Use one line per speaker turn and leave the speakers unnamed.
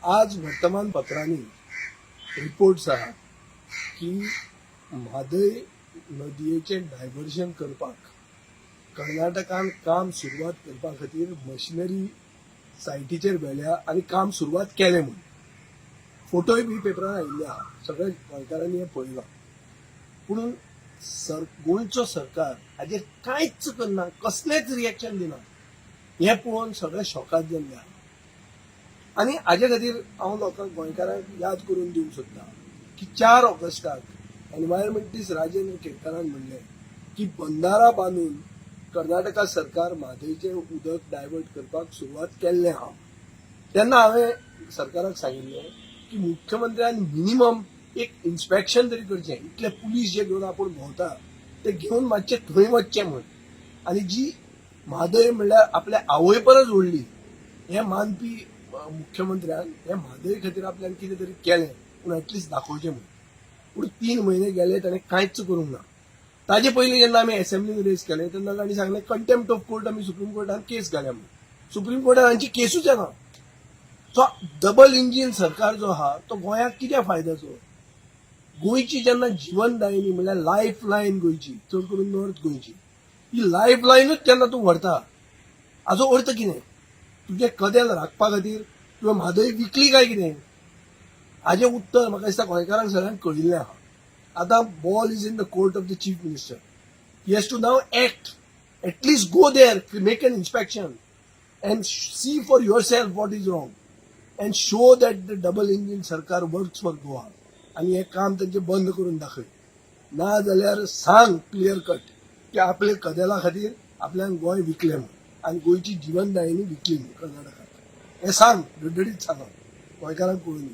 आज वर्तमानपत्रांनी रिपोर्ट्स आहात की म्हादय नदयेचें डायवर्जन करपाक कर्नाटकान काम सुरवात करपा खातीर मशिनरी सायटीचेर व्हेल्या आनी काम सुरवात केलें म्हूण. फोटोय बी पेपरान आयिल्ले आहा. सगळ्या गोंयकारांनी हें पळयलां. पुणून सर, गोंयचो सरकार हाजेर कांयच करना, कसलेंच रिएक्शन दिना, हें पळोवन सगळे शॉकाद जाल्ले आहा. आनी हाजे खातीर हांव लोकांक, गोंयकारांक याद करून दिवंक सोदता की 4 ऑगस्टाक एनवायरमेंटिस्ट राजेंद्र केरकारान म्हणलें की बंदारा बांदून कर्नाटका सरकार म्हादयचें उदक डायवर्ट करपाक सुरवात केल्लें आहा. तेन्ना हांवें सरकाराक सांगिल्लें की मुख्यमंत्र्यान मिनिमम एक इन्स्पेक्शन तरी करचें. इतले पुलीस जे घेवन आपूण भोंवता, ते घेवन मातशे थंय वचचें म्हूण. आनी जी म्हादय म्हणल्यार आपल्या आवय परस व्हडली हें मानपी मुख्यमंत्र्यान हे म्हादय खातीर आपल्यान कितें तरी केलें पूण एटलिस्ट दाखोवचें म्हूण. पूण 3 म्हयने गेले, ताणें कांयच करूंक ना. ताजे पयलीं जेन्ना आमी एसेंब्लीन रेज केलें, तेन्ना तांणी सांगलें, कंटेम्प्ट ऑफ कोर्ट, आमी सुप्रीम कोर्टान केस घाल्या म्हूण. सुप्रीम कोर्टान हांची केसूच येना. सो डबल इंजीन सरकार जो आहा, तो गोंयाक कित्याक फायद्याचो? गोंयची जेन्ना जिवनदायिनी म्हणल्यार लायफ लायन गोंयची, चड करून नॉर्थ गोंयची, ही लायफ लायनूच जेन्ना तूं व्हरता, हाजो अर्थ कितें? तुजें कदेल राखपा खातीर तुवें म्हादय विकली काय कितें? हाजें उत्तर म्हाका दिसता गोंयकारांक सगळ्यांक कळिल्लें आहा. आतां ball is in the court of the Chief Minister. He has to now act, at least go there, make an inspection and see for yourself what is wrong and show that the double engine सरकार works for Goa. आनी हें काम तांचें बंद करून दाखय. ना जाल्यार सांग क्लियर कट की आपले कदेला खातीर आपल्यान गोंय विकलें म्हूण आनी गोंयची जिवनदायिनी विकली म्हूण कर्नाटकाक. हें सांग, डडडीत सांगा, गोंयकारांक कळून.